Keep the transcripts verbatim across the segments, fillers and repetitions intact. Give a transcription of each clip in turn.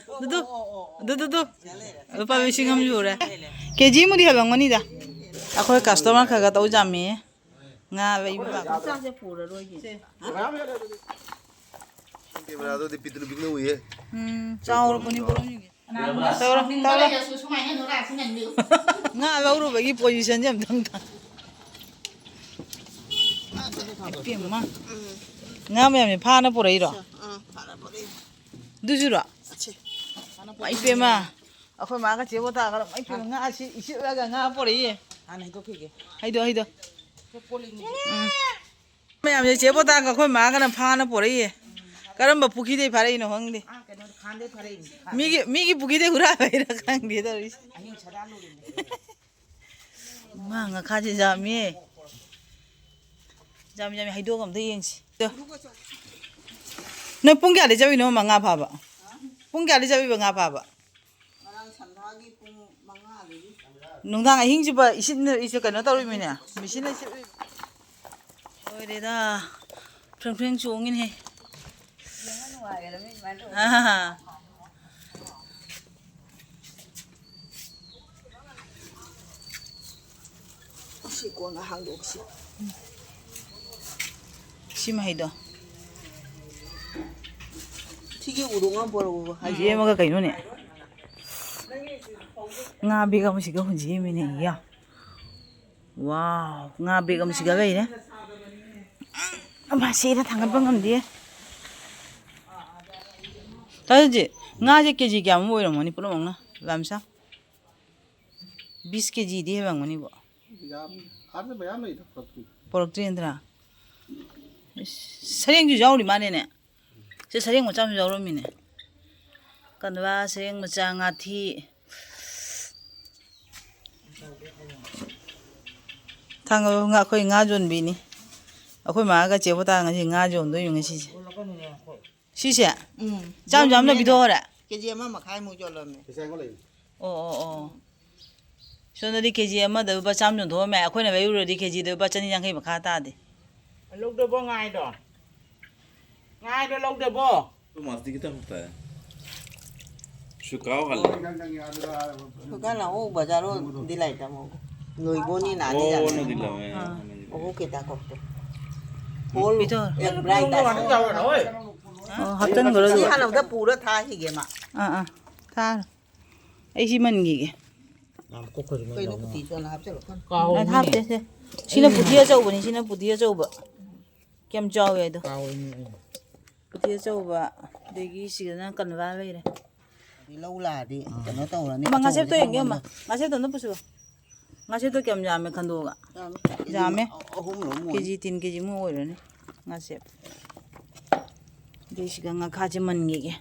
ꯑꯗꯨꯗꯨ, ꯑꯗꯨꯗꯨꯗꯨ꯫ ꯂꯨꯄꯥ ꯂꯤꯁꯤꯡ ꯑꯃ ꯁꯨꯔꯦ꯫ ꯀꯦ ꯖꯤ ꯑꯃꯗꯤ ꯍꯦꯜꯂꯝꯒꯅꯤꯗ꯫ ꯑꯩꯈꯣꯏ ꯀꯁꯇꯃꯔ ꯈꯔ ꯈꯔ ꯇꯧ ꯌꯥꯝꯃꯤꯌꯦ꯫ ꯉꯥ ꯂꯩꯕ ꯂꯥꯛꯄ꯫ ꯀꯦꯃꯦꯔꯥꯗꯨꯗꯤ ꯄꯤꯛꯇ꯭ꯔꯨ ꯄꯤꯛꯅ ꯎꯏꯌꯦ꯫ ꯎꯝ, ꯆꯥꯎꯔꯕꯅꯤ ꯄꯣꯔꯣꯝꯁꯤꯡꯁꯦ꯫ ꯇꯧꯔꯣ, ꯇꯧꯔꯣ꯫ ꯉꯥ ꯂꯧꯔꯨꯕꯒꯤ ꯄꯣꯖꯤꯁꯟꯁꯦ ꯑꯝꯇꯪ ꯇ-, ꯏꯄꯦꯝꯃ꯫ ꯉꯥ ꯃꯌꯥꯝꯁꯦ ꯐꯥꯅ ꯄꯨꯔꯛꯏꯔꯣ? ꯑꯥ, ꯐꯥꯅ ꯄꯨꯔꯛꯏ꯫ ꯑꯗꯨꯁꯨꯔꯣ? ꯑꯁꯤ꯫ ꯏꯄꯦꯝꯃ, ꯑꯩꯈꯣꯏ ꯃꯥꯒ ꯆꯦ ꯕꯣꯇꯥꯒ ꯂꯣꯏ ꯄꯨꯔꯛꯏ꯫ ꯉꯥ ꯑꯁꯤ ꯏꯁꯤꯠꯂꯒ ꯉꯥ ꯄꯨꯔꯛꯏꯌꯦ꯫ ꯍꯥꯟꯅ ꯍꯩꯗꯣꯛꯈꯤꯒꯦ꯫ ꯍꯩꯗꯣ, ꯍꯩꯗꯣ꯫ ꯁꯦ ꯄꯣꯂꯤꯡꯁꯦ꯫ ꯎꯝ꯫ ꯃꯌꯥꯝꯁꯦ ꯆꯦ ꯕꯣꯇꯥꯒ ꯑꯩꯈꯣꯏ ꯃꯥꯒꯅ ꯐꯥꯅ ꯄꯨꯔꯛꯏꯌꯦ꯫ ꯀꯔꯝꯕ ꯄꯨꯈ꯭ꯔꯤꯗꯩ ꯐꯥꯔꯛꯏꯅꯣ ꯈꯪꯗꯦ꯫ ꯑꯥ, ꯀꯩꯅꯣ, ꯈꯥꯟꯗꯩ ꯐꯥꯔꯛꯏꯅꯤ, ꯈꯥꯟꯗꯩ꯫ ꯃꯤꯒꯤ, ꯃꯤꯒꯤ ꯄꯨꯈ꯭ꯔꯤꯗꯩ ꯍꯨꯔꯥꯜꯂꯛꯏꯔꯥ ꯈꯪꯗꯦ ꯇꯧꯔꯤꯁꯦ꯫ ꯑꯍꯤꯡ ꯁꯗꯥ ꯂꯨꯔꯤꯅꯤ꯫ ꯃꯥ ꯉꯈꯥꯁꯦ ꯌꯥꯝꯃꯤꯌꯦ꯫ ꯌꯥꯝꯃꯤ, ꯌꯥꯝꯃꯤ꯫ ꯍꯩꯗꯣꯛꯑꯒ ꯑꯝꯇ ꯌꯦꯡꯁꯤ꯫ ꯅꯣꯏ ꯄꯨꯡ ꯀꯌꯥꯗ ꯆꯠꯂꯤꯅꯣ, ꯃꯃꯥ, ꯉꯥ ꯐꯥꯕ? ꯄꯨꯡ ꯀꯌꯥꯗ ꯆꯠꯂꯤꯕ ꯉꯥ ꯐꯥꯕ? ꯉꯔꯥꯡ ꯁꯟꯗꯥꯒꯤ ꯄꯨꯡ ꯃꯉꯥꯗꯒꯤ꯫ ꯅꯨꯡꯗꯥꯡ ꯑꯍꯤꯡꯁꯤꯕ ꯏꯁꯤꯠꯅ, ꯏꯁꯨ ꯀꯩꯅꯣ ꯇꯧꯔꯤꯃꯤꯅꯦ, ꯃꯦꯆꯤꯟꯅ ꯏꯁꯤꯠꯂꯤꯃꯤ꯫ ꯂꯣꯏꯔꯦꯗ, ꯐ꯭ꯔꯦꯡ ꯐ꯭ꯔꯦꯡ ꯆꯣꯡꯉꯤꯅꯦꯍꯦ꯫ ꯌꯦꯡꯉ ꯅꯨꯡꯉꯥꯏꯒꯗꯕꯅꯤ ꯑꯗꯨꯃꯥꯏꯅ ꯇꯧꯕꯗꯣ꯫ ꯑꯥ꯫ ꯁꯤ ꯀꯣꯟꯅ ꯍꯥꯡꯗꯣꯛꯁꯤ꯫ ꯁꯤ ꯃꯍꯩꯗꯣ꯫ ꯁꯤꯒꯤ ꯎꯔꯨ ꯑꯃ ꯄꯣꯔꯛꯎ ꯍꯥꯏꯁꯦ꯫ ꯌꯦꯡꯉꯒ ꯀꯩꯅꯣꯅꯦ? ꯉꯥ ꯕꯦꯒ ꯑꯃꯁꯤꯒ ꯍꯨꯟꯖꯤꯟꯕꯤꯅꯦ, ꯏꯌꯥ꯫ ꯋꯥꯎ, ꯉꯥ ꯕꯦꯒ ꯑꯃꯁꯤꯒ ꯂꯩꯔꯦ꯫ ꯑꯃ ꯁꯤꯗ ꯊꯥꯡꯒꯠꯄ ꯉꯝꯗꯦ꯫ ꯇꯥꯗꯦ, ꯉꯥꯁꯦ ꯀꯦ ꯖꯤ ꯀꯌꯥꯃꯨꯛ ꯑꯣꯏꯔꯝꯒꯅꯤ ꯄꯨꯂꯞ ꯑꯃꯅ, ꯂꯥꯝꯁꯥ? ꯕꯤꯁ ꯀꯦ ꯖꯤꯗꯤ ꯍꯦꯜꯂꯝꯒꯅꯤꯕꯣ꯫ ꯌꯥꯝ, ꯑꯥꯗ ꯃꯌꯥꯝ ꯂꯩꯗ, ꯄꯨꯔꯛꯇ꯭ꯔꯤ꯫ ꯄꯨꯔꯛꯇ꯭ꯔꯤ ꯅꯠꯇ꯭ꯔꯥ? ꯏꯁ, ꯁꯔꯦꯡꯁꯨ ꯌꯥꯎꯔꯤ ꯃꯥꯜꯂꯦꯅꯦ꯫ ꯁꯦ, ꯁꯔꯦꯡ ꯃꯆꯥ ꯑꯃꯁꯨ ꯌꯥꯎꯔꯝꯃꯤꯅꯦ꯫ ꯀꯟꯗꯕ, ꯁꯔꯦꯡ ꯃꯆꯥ, ꯉꯥꯊꯤ꯫ ꯊꯥꯡꯒ-, ꯉꯥ-, ꯑꯩꯈꯣꯏ ꯉꯥ ꯌꯣꯟꯕꯤꯅꯤ꯫ ꯑꯩꯈꯣꯏ ꯃꯥꯒ ꯆꯦ ꯄꯣꯇꯥ ꯉꯁꯤ ꯉꯥ ꯌꯣꯟꯗꯣꯏꯅꯤ ꯉꯁꯤꯁꯦ꯫ ꯁꯤꯁꯦ? ꯎꯝ꯫ ꯆꯥꯝ ꯆꯥꯝꯅ ꯌꯣꯜꯂꯝꯃꯦꯅꯦ꯫ ꯄꯤꯊꯣꯛꯈ꯭ꯔꯦ? ꯀꯦ ꯖꯤ ꯑꯃ ꯃꯈꯥꯏꯃꯨꯛ ꯌꯣꯜꯂꯝꯃꯦ꯫ ꯑꯣ, ꯑꯣ, ꯑꯣ꯫ ꯁꯣꯝꯗꯗꯤ ꯀꯦ ꯖꯤ ꯑꯃꯗ ꯂꯨꯄꯥ ꯆꯥꯝ ꯌꯣꯟꯊꯣꯛꯑꯝꯃꯦ꯫ ꯑꯩꯈꯣꯏꯅ ꯂꯩꯔꯨꯔꯗꯤ ꯀꯦ ꯖꯤꯗ ꯂꯨꯄꯥ ꯆꯅꯤ ꯌꯥꯡꯈꯩ ꯃꯈꯥ ꯇꯥꯗꯦ꯫ ꯂꯧꯗꯕꯣ ꯉꯥꯏꯗꯣ? ꯉꯥꯏꯗꯣ ꯂꯧꯗꯕꯣ? ꯑꯩꯈꯣꯏ ꯃꯥꯁꯤꯗꯤ ꯈꯤꯇꯪ ꯍꯟꯊꯔꯦ꯫ ꯁꯨꯀꯥꯎ ꯍꯜꯂꯦ꯫ ꯁꯨꯀꯥꯎ ꯂꯥꯛꯑꯣ, ꯕꯖꯥꯔꯣ ꯗꯤꯂꯥꯏ ꯇꯥꯃꯣ꯫ ꯂꯣꯏꯕꯣꯅꯤ ꯅꯥꯅꯤ ꯑꯣ, ꯌꯥꯅꯤ꯫ ꯅꯗꯤ ꯂꯧꯋꯦ꯫ ꯑꯥ꯫ ꯑꯣꯍꯣ, ꯀꯦꯇꯥ ꯀꯣꯛꯇꯣ꯫ ꯍꯣꯜ ꯄꯤꯊꯣꯛ꯫ ꯑꯦ, ꯕ꯭ꯔꯥꯏꯠ ꯇꯥꯏ꯫ ꯑꯣ, ꯍꯥꯞꯆꯟꯈ꯭ꯔꯣ ꯁꯤ ꯑꯗꯨꯒ꯫ ꯍꯥꯟꯅ ꯑꯝꯇ ꯄꯨꯔ ꯊꯥꯈꯤꯒꯦ ꯃꯥ꯫ ꯑꯥ, ꯑꯥ꯫ ꯊꯥꯔꯣ꯫ ꯑꯩ ꯁꯤ ꯃꯟꯈꯤꯒꯦ꯫ ꯀꯩꯅꯣ ꯀꯨꯇꯤ ꯆꯣꯟꯅ ꯍꯥꯞꯆꯜꯂꯣ꯫ ꯀꯥꯎꯏꯅꯦ꯫ ꯑ, ꯍꯥꯞꯇꯦ, ꯁꯦ꯫ ꯁꯤꯅ ꯄꯨꯊꯤ ꯑꯆꯧꯕꯅꯤ, ꯁꯤꯅ ꯄꯨꯊꯤ ꯑꯆꯧꯕ꯫ ꯀꯌꯥꯝ ꯆꯥꯎꯋꯦ ꯑꯗꯣ꯫ ꯀꯥꯎꯏꯅꯦ꯫ ꯄꯨꯊꯤ ꯑꯆꯧꯕ, ꯑꯗꯒꯤ ꯁꯤꯗꯅ ꯀꯟꯕ ꯂꯩꯔꯦ꯫ ꯂꯧ ꯂꯥꯛꯑꯗꯤ ꯀꯩꯅꯣ ꯇꯧꯔꯅꯤ, ꯑꯃ ꯉꯥꯁꯦꯞꯇꯣ ꯑꯆꯧꯕꯗꯤ ꯌꯦꯡꯒꯦ, ꯑꯃ꯫ ꯈꯪꯉꯝꯃꯅꯤ꯫ ꯉꯥꯁꯦꯞꯇꯣ ꯑꯝꯇ ꯄꯨꯁꯤꯜꯂꯣ꯫ ꯉꯥꯁꯦꯞꯇꯣ ꯀꯌꯥꯝ ꯌꯥꯝꯃꯦ ꯈꯟꯗꯣꯛꯑꯒ꯫ ꯌꯥꯝꯃꯦ꯫ ꯌꯥꯝꯃꯦ꯫ ꯑꯍꯨꯝꯂꯣ ꯑꯃ ꯑꯣꯏ꯫ ꯀꯦ ꯖꯤ ꯇꯤꯟ ꯀꯦ ꯖꯤ ꯃꯨꯛ ꯑꯣꯏꯔꯅꯤ ꯉꯥꯁꯦꯞ꯫ ꯑꯗꯩ ꯁꯤꯒ ꯉꯥꯈꯥꯁꯦ ꯃꯟꯈꯤꯒꯦ꯫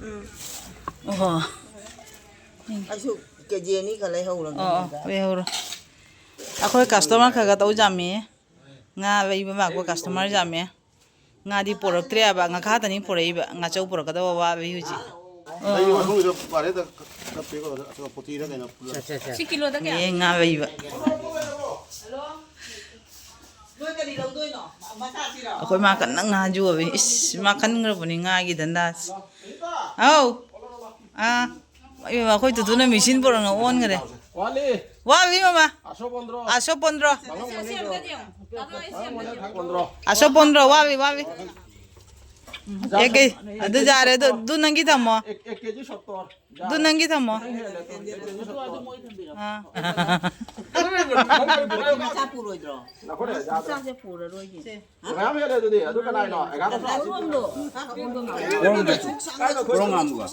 ꯎꯝ꯫ ꯑꯣꯍꯣ꯫ ꯑꯩꯁꯨ ꯀꯦ ꯖꯤ ꯑꯅꯤꯒ ꯂꯩꯍꯧꯔꯒꯦ ꯑꯣ, ꯑꯣ, ꯅꯣꯏꯗ꯫ ꯂꯩꯍꯧꯔꯣ꯫ ꯑꯩꯈꯣꯏ customer ꯈꯔ ꯈꯔ ꯇꯧ ꯌꯥꯝꯃꯤꯌꯦ꯫ ꯉꯥ ꯂꯩꯕ ꯂꯥꯛꯄ customer ꯌꯥꯝꯃꯦ꯫ ꯉꯥꯗꯤ ꯄꯣꯔꯛꯇ꯭ꯔꯦꯕ, ꯉꯥꯈꯥ ꯈꯛꯇꯅꯤ ꯄꯣꯔꯛꯏꯕ, ꯉꯥꯆꯧ ꯄꯣꯔꯛꯀꯗꯕ ꯋꯥꯠꯂꯤ ꯍꯧꯖꯤꯛ꯫ ꯑꯩ ꯃꯐꯝꯗꯨꯗ ꯄꯥꯔꯦꯗ ꯀꯞꯄꯦꯀꯣ, ꯑꯗꯨꯒ ꯄꯨꯇꯤꯔ ꯀꯩꯅꯣ ꯄꯨꯜꯂ꯫ ꯁꯤ ꯀꯤꯂꯣꯗ ꯀꯌꯥ? ꯑꯦ, ꯉꯥ ꯂꯩꯕ꯫ ꯅꯣꯏ ꯀꯔꯤ ꯂꯧꯗꯣꯏꯅꯣ? ꯃꯆꯥꯁꯤꯔꯣ? ꯑꯩꯈꯣꯏ ꯃꯥ ꯀꯟꯅ ꯉꯥ ꯌꯣꯜꯂꯤ꯫ ꯏꯁ, ꯃꯥ ꯈꯟꯈ꯭ꯔꯕꯅꯤ ꯉꯥꯒꯤ ꯙꯟꯗꯥꯁꯤ꯫ ꯑꯧ꯫ ꯑꯥ꯫ ꯏꯕꯦꯝꯃ, ꯑꯩꯈꯣꯏ ꯇꯨꯇꯨꯅ machine ꯄꯨꯔꯛꯅ ꯑꯣꯟꯈ꯭ꯔꯦ꯫ ꯋꯥꯠꯂꯤ꯫ ꯋꯥꯠꯂꯤ, ꯃꯃꯥ꯫ ꯑꯁꯣ ꯄꯣꯟꯗ꯭ꯔꯣ꯫ ꯑꯁꯣ ꯄꯣꯟꯗ꯭ꯔꯣ꯫ ꯃꯉꯥ ꯃꯉꯥ ꯄꯣꯟꯗ꯭ꯔꯣ꯫ ꯑꯁꯣ ꯄꯣꯟꯗ꯭ꯔꯣ, ꯋꯥꯠꯂꯤ, ꯋꯥꯠꯂꯤ꯫ ꯎꯝ꯫ ꯑꯦ, ꯀꯩ, ꯑꯗꯨ ꯌꯥꯔꯦ, ꯑꯗꯨ, ꯑꯗꯨ ꯅꯪꯒꯤ ꯊꯝꯃꯣ꯫ ꯑꯦꯛ, ꯑꯦꯛ ꯀꯦ ꯖꯤ ꯁꯣꯠꯇꯣ꯫ ꯑꯗꯨ ꯅꯪꯒꯤ ꯊꯝꯃꯣ꯫ ꯑꯥ꯫ ꯃꯆꯥ ꯄꯨꯔꯣꯏꯗ꯭ꯔꯣ? ꯃꯆꯥꯁꯦ ꯄꯨꯔꯔꯣꯏꯒꯦ꯫ ꯃꯌꯥꯝ ꯍꯦꯜꯂꯦ ꯑꯗꯨꯗꯤ꯫ ꯑꯗꯨ ꯀꯅꯥꯏꯅꯣ? ꯑꯦꯒꯥꯔꯣ ꯁꯥ꯫ ꯄꯣꯔꯣꯝꯗꯣ꯫ ꯄꯣꯔꯣꯝ ꯉꯥꯃꯨꯒ꯫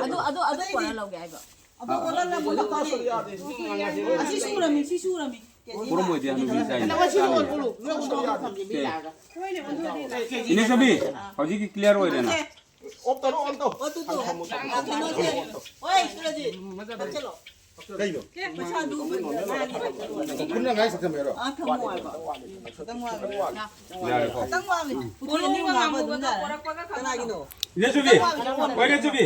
ꯑꯗꯨ, ꯑꯗꯨ, ꯑꯗꯨ ꯀꯣꯟꯅ ꯂꯧꯒꯦ ꯍꯥꯏꯕ꯫ ꯑꯗꯨ ꯑꯣꯜꯍꯜꯂꯝꯃꯣ꯫ ꯑꯁꯤ ꯁꯨꯔꯝꯃꯤ, ꯁꯤ ꯁꯨꯔꯝꯃꯤ꯫ ꯄꯣꯔꯣꯝ ꯑꯣꯏꯗꯤ ꯍꯅꯨꯕꯤ ꯆꯥꯏꯅꯦ꯫ ꯏꯅꯦ ꯆꯕꯤ, ꯍꯧꯖꯤꯛꯀꯤ clear ꯑꯣꯏꯔꯦꯅ꯫ ꯑꯣꯐ ꯇꯧꯔꯣ, ꯑꯣꯟ ꯇꯧ꯫ ꯑꯣ, ꯇꯨ, ꯇꯨ꯫ ꯀꯩꯅꯣ? ꯄꯨꯟꯅ ꯉꯥꯏ ꯁꯛꯆꯟꯕ ꯌꯥꯔꯣ? ꯑꯥ, ꯊꯝꯃꯣ ꯍꯥꯏꯕ꯫ ꯈꯤꯇꯪ ꯋꯥꯠꯂꯤ꯫ ꯌꯥꯔꯦꯀꯣ꯫ ꯈꯤꯇꯪ ꯋꯥꯠꯂꯤ꯫ ꯄꯨꯊꯤ ꯑꯅꯤ ꯑꯃ ꯍꯥꯞꯄ ꯑꯗꯨꯝ ꯌꯥꯔꯦ꯫ ꯀꯅꯥꯒꯤꯅꯣ? ꯏꯅꯦ ꯆꯕꯤ, ꯍꯣꯏ, ꯏꯅꯦ ꯆꯕꯤ꯫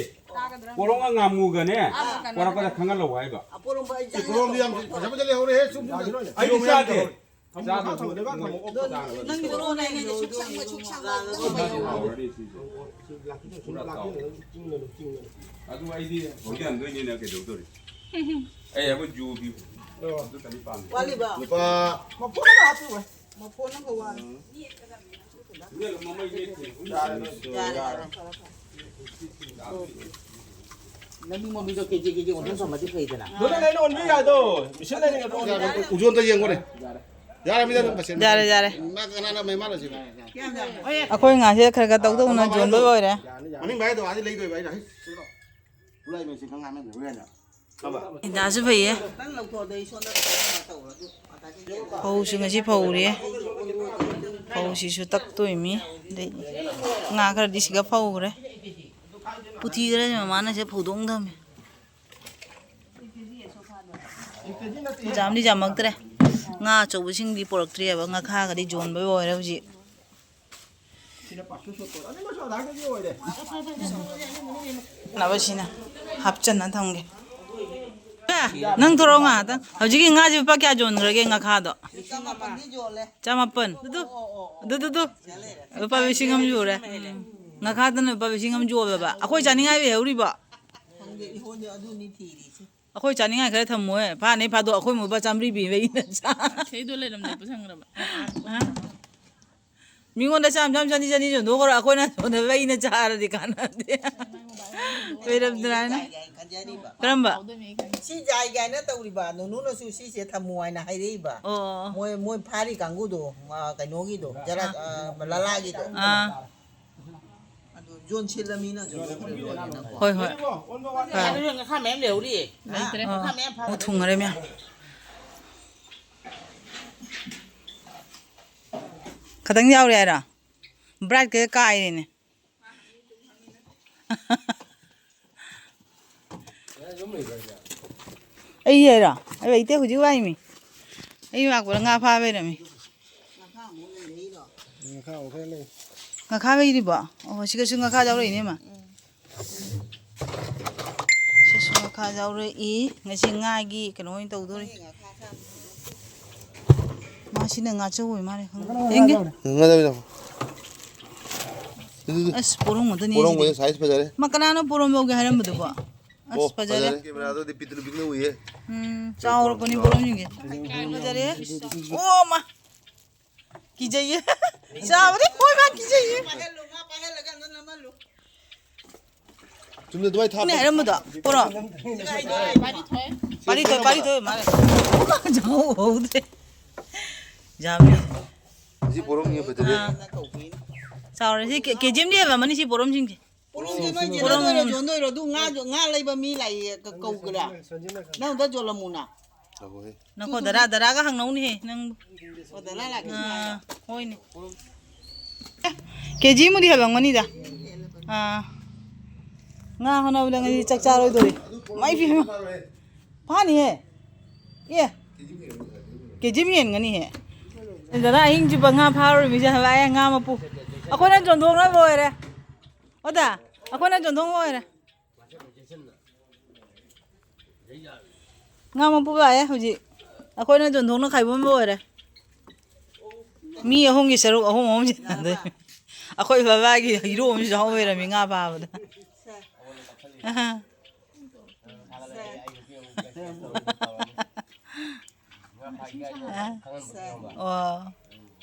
ꯄꯣꯔꯣꯡꯒ ꯉꯥꯃꯨꯒꯅꯦ, ꯑꯥ, ꯄꯣꯔꯛꯄꯗ ꯈꯪꯍꯜꯂꯛꯑꯣ ꯍꯥꯏꯕ꯫ ꯑꯄꯣꯔꯣꯝꯕ ꯑꯩ ꯆꯥꯅꯤꯡꯉꯦ꯫ ꯄꯣꯔꯣꯝꯗꯤ ꯌꯥꯝ ꯐꯖ ꯐꯖ ꯂꯩꯍꯧꯔꯦꯍꯦ, ꯁꯨꯝ ꯁꯨꯝ꯫ ꯑꯩꯗꯤ ꯆꯥꯗꯦ꯫ ꯊꯝꯃꯣ, ꯃꯈꯥ ꯊꯝꯃꯣ, ꯂꯩꯕꯥꯛ ꯊꯝꯃꯣ, ꯑꯣꯛꯇꯣ ꯆꯥꯅꯕ꯫ ꯅꯪꯒꯤ ꯃꯔꯣꯟ ꯍꯥꯏꯅ ꯁꯨꯛꯁꯪꯕ ꯁꯨꯛꯁꯪꯕ ꯍꯥꯎꯔꯅꯤ ꯁꯤꯁꯦ꯫ ꯄꯨꯔꯥ ꯆꯥꯎꯔꯦ꯫ ꯑꯗꯨ ꯑꯩꯗꯤ ꯍꯧꯖꯤꯛ ꯍꯟꯗꯣꯏꯅꯤꯅ ꯀꯩꯗꯧꯗꯣꯔꯤ? ꯑꯩ ꯑꯩꯈꯣꯏ ꯖꯨꯒꯤ ꯑꯗꯨ ꯀꯔꯤ ꯄꯥꯝꯃꯤ? ꯋꯥꯠꯂꯤꯕ? ꯂꯨꯄꯥ ꯃꯐꯣꯟ ꯑꯃ ꯍꯥꯞꯄꯤꯌꯨ꯫ ꯃꯐꯣꯟ ꯑꯃꯒ ꯋꯥꯠꯂꯤ꯫ ꯃꯦꯠꯂꯣ, ꯃꯃꯩ ꯃꯦꯠꯇꯦ꯫ ꯌꯥꯔꯦ, ꯌꯥꯔꯦ꯫ ꯂꯝꯕꯤ ꯃꯃꯤꯗꯣ ꯀꯦꯖꯤ ꯀꯦꯖꯤ ꯑꯣꯟꯊꯣꯛ ꯊꯝꯃꯗꯤ ꯐꯩꯗꯅ꯫ ꯅꯣꯏꯅ ꯂꯩꯅ ꯑꯣꯟꯕꯤ ꯌꯥꯗꯣ꯫ ꯃꯤꯁꯤꯟ ꯂꯩꯅ ꯑꯣꯟꯕꯤ ꯌꯥꯗꯣ꯫ ꯎꯖꯣꯟꯗ ꯌꯦꯡꯉꯨꯅꯦ꯫ ꯌꯥꯔꯦ, ꯃꯤꯗ ꯑꯗꯨꯝ ꯃꯁꯦꯟ꯫ ꯌꯥꯔꯦ, ꯌꯥꯔꯦ꯫ ꯃꯥ ꯀꯅꯥꯅ ꯃꯩ ꯃꯥꯟꯅꯁꯤ? ꯑꯩꯈꯣꯏ ꯉꯥꯁꯦ ꯈꯔ ꯈꯔ ꯇꯧ ꯇꯧꯅ ꯌꯣꯟꯕ ꯑꯣꯏꯔꯦ꯫ ꯃꯅꯤꯡ ꯚꯥꯏꯗꯣ ꯑꯥꯗꯤ ꯂꯩꯗꯣꯏꯕ ꯑꯩꯅ꯫ ꯍꯩ, ꯁꯤꯔꯣ꯫ ꯈꯨꯠꯂꯥꯏ ꯃꯩꯁꯦ ꯈꯪ ꯉꯥꯡꯅꯗ꯭ꯔꯦ ꯍꯣꯔꯦꯟ꯫ ꯏꯟꯗꯥꯁꯨ ꯐꯩꯌꯦ꯫ ꯐꯧꯁꯨ ꯉꯁꯤ ꯐꯧꯔꯦ꯫ ꯐꯧꯁꯤꯁꯨ ꯇꯛꯇꯣꯏꯃꯤ꯫ ꯑꯗꯩ ꯉꯥ ꯈꯔꯗꯤ ꯁꯤꯒ ꯐꯧꯈ꯭ꯔꯦ꯫ ꯄꯨꯊꯤ ꯈꯔꯁꯦ ꯃꯃꯥꯅ ꯁꯤꯗ ꯐꯧꯗꯣꯛ ꯊꯝꯃꯦ꯫ ꯌꯥꯝꯗꯤ ꯌꯥꯝꯃꯛꯇ꯭ꯔꯦ꯫ ꯉꯥ ꯑꯆꯧꯕꯁꯤꯡꯗꯤ ꯄꯨꯔꯛꯇ꯭ꯔꯤꯑꯕ꯫ ꯉꯥꯈꯥꯒꯗꯤ ꯌꯣꯟꯕ ꯑꯣꯏꯔꯦ ꯍꯧꯖꯤꯛ꯫ ꯁꯤꯅ ꯄꯥꯛꯁꯨ ꯁꯣꯠꯇꯣ꯫ ꯑꯅꯤꯃꯛꯁꯨ ꯑꯗꯥꯏꯗꯒꯤ ꯑꯣꯏꯔꯦ꯫ ꯅꯕꯁꯤꯅ ꯍꯥꯞꯆꯟꯅ ꯊꯝꯒꯦ꯫ ꯑꯦ, ꯅꯪ ꯊꯣꯔꯛꯑꯣ ꯉꯥꯏꯍꯥꯛꯇꯪ꯫ ꯍꯧꯖꯤꯛꯀꯤ ꯉꯥꯁꯦ ꯂꯨꯄꯥ ꯀꯌꯥ ꯌꯣꯟꯈ꯭ꯔꯒꯦ ꯉꯥꯈꯥꯗꯣ? ꯆꯃꯥꯄꯟꯗꯤ ꯌꯣꯜꯂꯦ꯫ ꯆꯃꯥꯄꯟ? ꯑꯗꯨ, ꯑꯗꯨ, ꯑꯗꯨ, ꯑꯗꯨ꯫ ꯂꯨꯄꯥ ꯂꯤꯁꯤꯡ ꯑꯃ ꯌꯣꯜꯂꯦ꯫ ꯉꯥꯈꯥꯗꯅ ꯂꯨꯄꯥ ꯂꯤꯁꯤꯡ ꯑꯃ ꯌꯣꯜꯂꯕ꯫ ꯑꯩꯈꯣꯏ ꯆꯥꯅꯤꯡꯉꯥꯏ ꯂꯩꯍꯧꯔꯤꯕꯣ? ꯈꯪꯗꯦ, ꯏꯍꯣꯟꯁꯦ ꯑꯗꯨꯅꯤ ꯊꯤꯔꯤꯁꯦ꯫ ꯑꯩꯈꯣꯏ ꯆꯥꯅꯤꯡꯉꯥꯏ ꯈꯔ ꯊꯝꯃꯣꯍꯦ꯫ ꯐꯥꯅꯤ ꯐꯥꯗꯣꯛ ꯑꯩꯈꯣꯏ ꯃꯨꯛ ꯂꯨꯄꯥ ꯆꯥꯝꯃꯔꯤ ꯄꯤꯕ ꯏꯅ ꯆꯥ꯫ ꯏꯁꯩꯗꯣ ꯂꯩꯔꯝꯗꯦ, ꯄꯨꯁꯟꯈ꯭ꯔꯕ꯫ ꯍꯥ? ꯃꯤꯉꯣꯟꯗ ꯆꯥꯝ ꯆꯥꯝ ꯆꯅꯤ ꯆꯅꯤ ꯌꯣꯟꯊꯣꯛꯈ꯭ꯔꯣ, ꯑꯩꯈꯣꯏꯅ ꯌꯣꯟꯊꯣꯛꯄ ꯏꯅ ꯆꯥꯔꯗꯤ ꯀꯥꯟꯅꯗꯦ꯫ ꯂꯩꯔꯝꯗ꯭ꯔꯥ ꯍꯥꯏꯅ꯫ ꯌꯥꯏ ꯀꯥꯏꯅ ꯈꯟꯖꯔꯤꯕ꯫ ꯀꯔꯝꯕ? ꯁꯤ ꯌꯥꯏ ꯀꯥꯏꯅ ꯇꯧꯔꯤꯕ, ꯅꯨꯅꯨꯅꯁꯨ ꯁꯤꯁꯦ ꯊꯝꯃꯨ ꯍꯥꯏꯅ ꯍꯥꯏꯔꯛꯏꯕ꯫ ꯑꯣ꯫ ꯃꯣꯏ, ꯃꯣꯏ ꯐꯥꯔꯤ ꯀꯥꯡꯕꯨꯗꯣ, ꯑ, ꯀꯩꯅꯣꯒꯤꯗꯣ, ꯖꯔꯥ-, ꯑ, ꯂꯂꯥꯒꯤꯗꯣ꯫ ꯑꯥ꯫ ꯑꯗꯨ ꯌꯣꯟꯁꯤꯜꯂꯃꯤꯅ ꯌꯣꯟꯁꯤꯜꯂꯃꯤꯅꯀꯣ꯫ ꯍꯣꯏ, ꯍꯣꯏ꯫ ꯑꯥ꯫ ꯑꯗꯨ ꯉꯥꯈꯥ ꯃꯌꯥꯝ ꯂꯩꯍꯧꯔꯤꯌꯦ꯫ ꯂꯩꯇ꯭ꯔꯦ꯫ ꯑꯥ꯫ ꯉꯥꯈꯥ ꯃꯌꯥꯝ ꯐꯥ-, ꯑꯣ, ꯊꯨꯡꯉꯔꯦ ꯃꯌꯥꯝ꯫ ꯈꯇꯪ ꯌꯥꯎꯔꯦ ꯍꯥꯏꯔꯣ? ꯕ꯭ꯔꯥꯏꯠꯀ ꯀꯥꯏꯔꯦꯅꯦ꯫ ꯑꯩ ꯍꯥꯏꯔꯣ? ꯑꯩ ꯂꯩꯇꯦ, ꯍꯧꯖꯤꯛ ꯂꯥꯛꯏꯃꯤ꯫ ꯑꯩ ꯂꯥꯛꯄꯗ ꯉꯥ ꯐꯥꯕ ꯂꯩꯔꯝꯃꯤ꯫ ꯉꯥꯈꯥ ꯑꯃꯨꯛ ꯂꯩꯔꯛꯏꯔꯣ? ꯉꯥꯈꯥ ꯑꯃꯨꯛ ꯈꯔ ꯂꯩ꯫ ꯉꯥꯈꯥ ꯂꯩꯔꯤꯕꯣ? ꯑꯣ, ꯁꯤꯒꯁꯨ ꯉꯥꯈꯥ ꯌꯥꯎꯔꯛꯏꯅꯦ, ꯃꯥ꯫ ꯎꯝ꯫ ꯁꯤꯁꯨ ꯉꯥꯈꯥ ꯌꯥꯎꯔꯛꯏ꯫ ꯉꯁꯤ ꯉꯥꯒꯤ ꯀꯩꯅꯣ ꯑꯣꯏꯅ ꯇꯧꯗꯣꯔꯤ꯫ ꯉꯥꯈꯥ ꯁꯥ-, ꯃꯥ ꯑꯁꯤꯅ ꯉꯥꯆꯧ ꯑꯣꯏ ꯃꯥꯜꯂꯦ, ꯈꯪꯗꯦ꯫ ꯌꯦꯡꯒꯦ꯫ ꯉꯥꯗ ꯑꯣꯏꯅ ꯂꯥꯛꯑꯣ꯫ ꯑꯗꯨ, ꯑꯗꯨ, ꯑꯁ, ꯄꯣꯔꯣꯝ ꯉꯥꯛꯇꯅꯤ ꯄꯣꯔꯣꯝ ꯁꯤꯗꯤ꯫ ꯁꯥꯏꯖ ꯐꯖꯔꯦ꯫ ꯃꯥ ꯀꯅꯥꯅꯣ ꯄꯣꯔꯣꯝ ꯂꯧꯒꯦ ꯍꯥꯏꯔꯝꯕꯗꯨꯕꯣ? ꯑꯁ, ꯑꯣ, ꯐꯖꯔꯦ꯫ ꯐꯖꯔꯦ꯫ ꯀꯦꯃꯦꯔꯥꯗꯨꯗꯤ ꯄꯤꯛꯇ꯭ꯔꯨ ꯄꯤꯛꯅ ꯎꯏꯌꯦ꯫ ꯎꯝ, ꯆꯥꯎꯔꯛꯄꯅꯤ ꯄꯣꯔꯣꯝꯁꯤꯡꯁꯦ꯫ ꯐꯖꯔꯦ꯫ ꯑꯣ, ꯃꯥ꯫ ꯀꯤꯖꯩꯌꯦ꯫ ꯆꯥꯕꯗꯤ ꯃꯣꯏ ꯃꯥ ꯀꯤꯖꯩꯌꯦ꯫ ꯆꯨꯝꯅ ꯑꯗꯨꯃꯥꯏꯅ ꯊꯥꯕ꯫ ꯅꯪꯅ ꯍꯥꯏꯔꯝꯕꯗꯣ ꯄꯣꯔꯣ꯫ ꯄꯥꯔꯤ ꯊꯣꯛꯑꯦ, ꯄꯥꯔꯤ ꯊꯣꯛꯑꯦ ꯃꯥꯜꯂꯦ꯫ ꯆꯥꯎꯍꯧꯗ꯭ꯔꯦ꯫ ꯌꯥꯝꯃꯦ꯫ ꯁꯤ ꯄꯣꯔꯣꯝ ꯌꯦꯡꯕꯗꯗꯤ꯫ ꯑꯥ꯫ ꯆꯥꯎꯔꯦ꯫ ꯁꯤ ꯀꯦ-, ꯀꯦ ꯖꯤ ꯑꯃꯗꯤ ꯍꯦꯜꯂꯝꯃꯅꯤ ꯁꯤ ꯄꯣꯔꯣꯝꯁꯤꯡꯁꯦ꯫ ꯄꯣꯔꯣꯝꯁꯦ ꯅꯣꯏ ꯄꯣꯔꯣꯝ꯫ ꯌꯣꯟꯗꯣꯏꯔꯣ, ꯌꯣꯟꯗꯣꯏꯔꯣ? ꯑꯗꯨ ꯉꯥ, ꯉꯥ ꯂꯩꯕ ꯃꯤ ꯂꯥꯛꯏꯌꯦ, ꯀ-, ꯀꯧꯒꯦꯔꯥ? ꯅꯪ ꯑꯝꯇ ꯌꯣꯜꯂꯝꯃꯨꯅ꯫ ꯅꯈꯣ ꯗꯔꯥ, ꯗꯔꯥꯒ ꯍꯪꯅꯧꯅꯦꯍꯦ, ꯅꯪ꯫ ꯑꯣ, ꯗꯔꯥ ꯂꯥꯛꯀꯦ ꯑꯥ, ꯍꯣꯏꯅꯦ꯫ ꯀꯦ ꯖꯤ ꯑꯃꯗꯤ ꯍꯦꯜꯂꯝꯒꯅꯤꯗ꯫ ꯑꯥ꯫ ꯉꯥ ꯍꯣꯠꯅꯕꯗ ꯉꯁꯤ ꯆꯥꯛ ꯆꯥꯔꯣꯏꯗꯧꯔꯤ꯫ ꯃꯥꯏ ꯄꯦꯝꯃ꯫ ꯐꯥꯅꯤꯍꯦ꯫ ꯑꯦ꯫ ꯀꯦ ꯖꯤ ꯑꯃ ꯍꯦꯟꯒꯅꯤꯍꯦ꯫ ꯗꯗꯥ ꯑꯍꯤꯡ ꯆꯨꯞꯄ ꯉꯥ ꯐꯥꯔꯨꯔꯤꯃꯤꯁꯦ ꯍꯥꯏꯕ ꯑꯩ ꯉꯥ ꯃꯄꯨ꯫ ꯑꯩꯈꯣꯏꯅ ꯌꯣꯟꯊꯣꯛꯅꯕ ꯑꯣꯏꯔꯦ꯫ ꯑꯣꯗ, ꯑꯩꯈꯣꯏꯅ ꯌꯣꯟꯊꯣꯛꯅꯕ ꯑꯣꯏꯔꯦ꯫ ꯉꯥ ꯃꯄꯨ ꯂꯥꯛꯑꯦ ꯍꯧꯖꯤꯛ꯫ ꯑꯩꯈꯣꯏꯅ ꯌꯣꯟꯊꯣꯛꯅ ꯈꯥꯏꯕ ꯑꯃ ꯑꯣꯏꯔꯦ꯫ ꯃꯤ ꯑꯍꯨꯝꯒꯤ ꯁꯔꯨꯛ ꯑꯍꯨꯝ ꯑꯍꯨꯝ ꯁꯤꯟꯅꯗꯣꯏ꯫ ꯑꯩꯈꯣꯏ ꯕꯕꯥꯒꯤ ꯍꯤꯔꯣ ꯑꯃꯁꯨ ꯌꯥꯎ ꯂꯩꯔꯝꯃꯤ ꯉꯥ ꯐꯥꯕꯗ꯫ ꯑꯍ꯫ ꯑꯣ꯫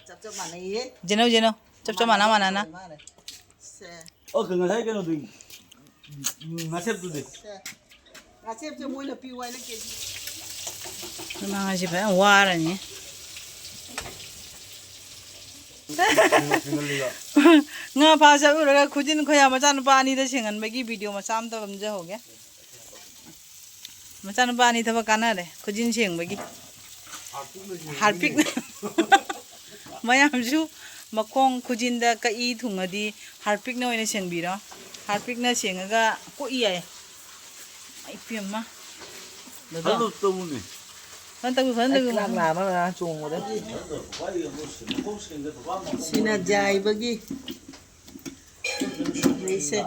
ꯆꯞ ꯆꯞ ꯃꯥꯟꯅꯩꯌꯦ꯫ ꯖꯦꯅꯧ, ꯖꯦꯅꯧ꯫ ꯆꯞ ꯆꯞ ꯃꯥꯟꯅ ꯃꯥꯟꯅꯅ꯫ ꯃꯥꯟꯅꯩ꯫ ꯁꯦ꯫ ꯑꯣ, ꯉꯁꯥꯏ ꯀꯩꯅꯣꯗꯨ, ꯉꯥꯁꯦꯞꯇꯨꯗꯤ꯫ ꯁꯦ꯫ ꯉꯥꯁꯦꯞꯁꯦ ꯃꯣꯏꯅ ꯄꯤꯌꯨ ꯍꯥꯏꯅ ꯀꯦ ꯖꯤ꯫ ꯏꯃꯥ, ꯉꯁꯤ ꯐꯖꯅ ꯋꯥꯔꯅꯤ꯫ ꯉꯥ ꯐꯥ ꯆꯠꯂꯨꯔꯒ ꯈꯨꯖꯤꯟ ꯈꯨꯌꯥ ꯃꯆꯥꯅꯨꯄꯥ ꯑꯅꯤꯗ ꯁꯦꯡꯍꯟꯕꯒꯤ ꯚꯤꯗꯤꯑꯣ ꯃꯆꯥ ꯑꯃ ꯇꯧꯔꯝꯖꯍꯧꯒꯦ꯫ ꯃꯆꯥꯅꯨꯄꯥ ꯑꯅꯤ ꯊꯕꯛ ꯀꯥꯟꯅꯔꯦ, ꯈꯨꯖꯤꯟ ꯁꯦꯡꯕꯒꯤ꯫ ꯍꯥꯔꯄꯤꯛꯅ꯫ ꯃꯌꯥꯝꯁꯨ ꯃꯈꯣꯡ ꯈꯨꯖꯤꯟꯗ ꯀꯛꯏ ꯊꯨꯡꯉꯗꯤ ꯍꯥꯔꯄꯤꯛꯅ ꯑꯣꯏꯅ ꯁꯦꯡꯕꯤꯔꯣ꯫ ꯍꯥꯔꯄꯤꯛꯅ ꯁꯦꯡꯉꯒ ꯀꯣꯛꯏ ꯌꯥꯏ꯫ ꯑꯩ ꯄꯦꯝꯃ꯫ ꯗꯥꯗꯥ꯫ ꯐꯖꯅ ꯇꯧꯅꯦ꯫ ꯐꯖꯅ ꯇꯧ, ꯐꯖꯅ ꯇꯧ꯫ ꯑꯩ ꯀ꯭ꯂꯥꯛ ꯅꯥꯝꯃ ꯉꯔꯥꯡ ꯆꯣꯡꯕꯗꯒꯤ꯫ ꯁꯤꯅ ꯌꯥꯏꯕꯒꯤ꯫ ꯑꯗꯩꯁꯦ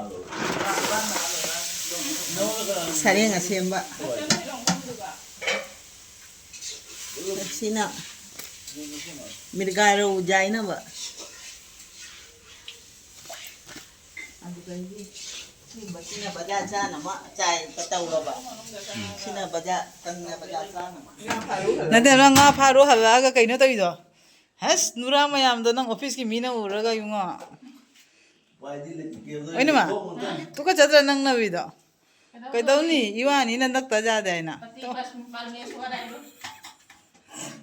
ꯁꯔꯦꯡ ꯑꯁꯦꯝꯕ꯫ ꯁꯤꯅ ꯃꯤꯔꯒꯥꯏꯔꯧ ꯌꯥꯏꯅꯕ꯫ ꯑꯗꯨꯗꯩꯗꯤ ꯁꯤꯒꯨꯝꯕꯁꯤꯅ ꯕꯖꯥꯔ ꯆꯥꯅꯕ ꯆꯥꯏꯕ ꯇꯧꯔꯕ꯫ ꯁꯤꯅ ꯕꯖꯥꯔ ꯇꯪꯅ ꯕꯖꯥꯔ ꯆꯥꯅꯕ꯫ ꯅꯠꯇꯦ, ꯅꯪ ꯉꯥ ꯐꯥꯔꯨ ꯍꯜꯂꯛꯑꯒ ꯀꯩꯅꯣ ꯇꯧꯔꯤꯗꯣ? ꯍꯁ, ꯅꯨꯔꯥ ꯃꯌꯥꯝꯗꯣ ꯅꯪ ꯑꯣꯐꯤꯁꯀꯤ ꯃꯤꯅ ꯎꯔꯒ ꯏꯕꯨꯡꯉꯣ꯫ ꯍꯣꯏꯅꯦ ꯃꯥ? ꯇꯨꯀꯠꯆꯗ꯭ꯔꯥ ꯅꯪ ꯅꯕꯤꯗꯣ? ꯀꯩꯗꯧꯅꯤ? ꯏꯋꯥꯅꯤ ꯅꯟꯗꯛꯇ ꯌꯥꯗꯦ ꯍꯥꯏꯅ꯫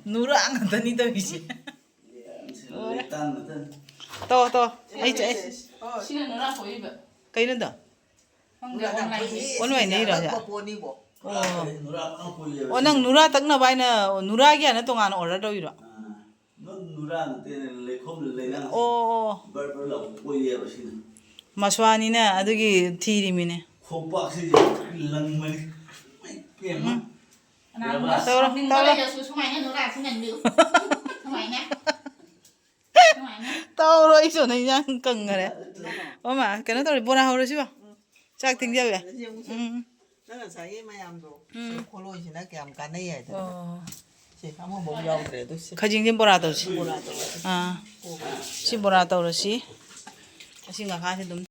ꯅꯨꯔꯥ ꯉꯥꯛꯇꯅꯤ ꯇꯧꯔꯤꯁꯦ꯫ ꯇꯣ, ꯇꯣ꯫ ꯑꯩ ꯆꯠ-, ꯑꯩ ꯁꯤꯅ ꯅꯨꯔꯥ ꯀꯣꯏꯕ꯫ ꯀꯩꯅꯣꯗꯣ? ꯈꯪꯗꯦ, online ꯗ꯫ Online ꯗꯩꯔꯣ ꯁꯤꯁꯦ? ꯑꯣ꯫ ꯑꯣ, ꯅꯪ ꯅꯨꯔꯥ ꯇꯛꯅꯕ ꯍꯥꯏꯅ, ꯅꯨꯔꯥꯒꯤ ꯍꯥꯏꯅ ꯇꯣꯉꯥꯟꯅ order ꯇꯧꯔꯤꯔꯣ? ꯑꯥ꯫ ꯅꯨ-, ꯅꯨꯔꯥ ꯅꯠꯇꯦ, ꯂꯩꯈꯣꯝ ꯂꯩꯅꯥꯡ꯫ ꯑꯣ, ꯑꯣ꯫ ꯕꯔ ꯕꯔ ꯂꯥꯎꯕ ꯀꯣꯏꯌꯦꯕ ꯁꯤꯅ꯫ ꯃꯁ꯭ꯋꯥꯅꯤꯅ ꯑꯗꯨꯒꯤ ꯊꯤꯔꯤꯃꯤꯅꯦ꯫ ꯈꯣꯡꯄꯥꯛꯁꯤꯗꯤ ꯂꯪꯕꯅꯤ꯫ ꯏꯃꯥꯏ ꯄꯦꯝꯃ꯫ ꯎꯝ꯫ ꯀꯅꯥꯒꯨꯝꯕ ꯇꯧꯔꯣ, ꯁꯥꯎꯅꯤꯡꯕ ꯇꯧꯔꯣ꯫ ꯂꯩꯔꯁꯨ ꯁꯨꯃꯥꯏꯅ ꯅꯨꯔꯥ ꯁꯤꯟꯍꯟꯕꯤꯌꯨ꯫ ꯁꯨꯃꯥꯏꯅ꯫ ꯁꯨꯃꯥꯏꯅ꯫ ꯇꯧꯔꯣ, ꯑꯩ ꯁꯣꯝꯗ ꯏꯟꯖꯥꯡ ꯀꯪꯈꯔꯦ꯫ ꯑꯣ ꯃꯥ, ꯀꯩꯅꯣ ꯇꯧꯔꯦ, ꯕꯣꯔꯥ ꯍꯧꯔꯁꯤꯕꯣ꯫ ꯆꯥꯛ ꯊꯦꯡꯖꯜꯂꯦ꯫ ꯎꯝ꯫ ꯅꯪ ꯉꯁꯥꯏꯒꯤ ꯃꯌꯥꯝꯗꯣ ꯎꯝ꯫ ꯈꯣꯂꯣꯏꯁꯤꯅ ꯀꯌꯥꯝ ꯀꯥꯟꯅꯩ ꯍꯥꯏꯗꯅ꯫ ꯑꯣ꯫ ꯁꯦ, ꯑꯃꯐꯥꯎ ꯌꯥꯎꯗ꯭ꯔꯦ ꯑꯗꯨ ꯁꯦ꯫ ꯈꯖꯤꯡꯁꯦ ꯕꯣꯔꯥ ꯇꯧꯁꯤ꯫ ꯕꯣꯔꯥ ꯇꯧꯔꯁꯤ꯫ ꯑꯥ꯫ ꯁꯤ ꯕꯣꯔꯥ ꯇꯧꯔꯁꯤ꯫ ꯑꯁꯤ ꯉꯥꯈꯥꯁꯦ ꯑꯗꯨꯝ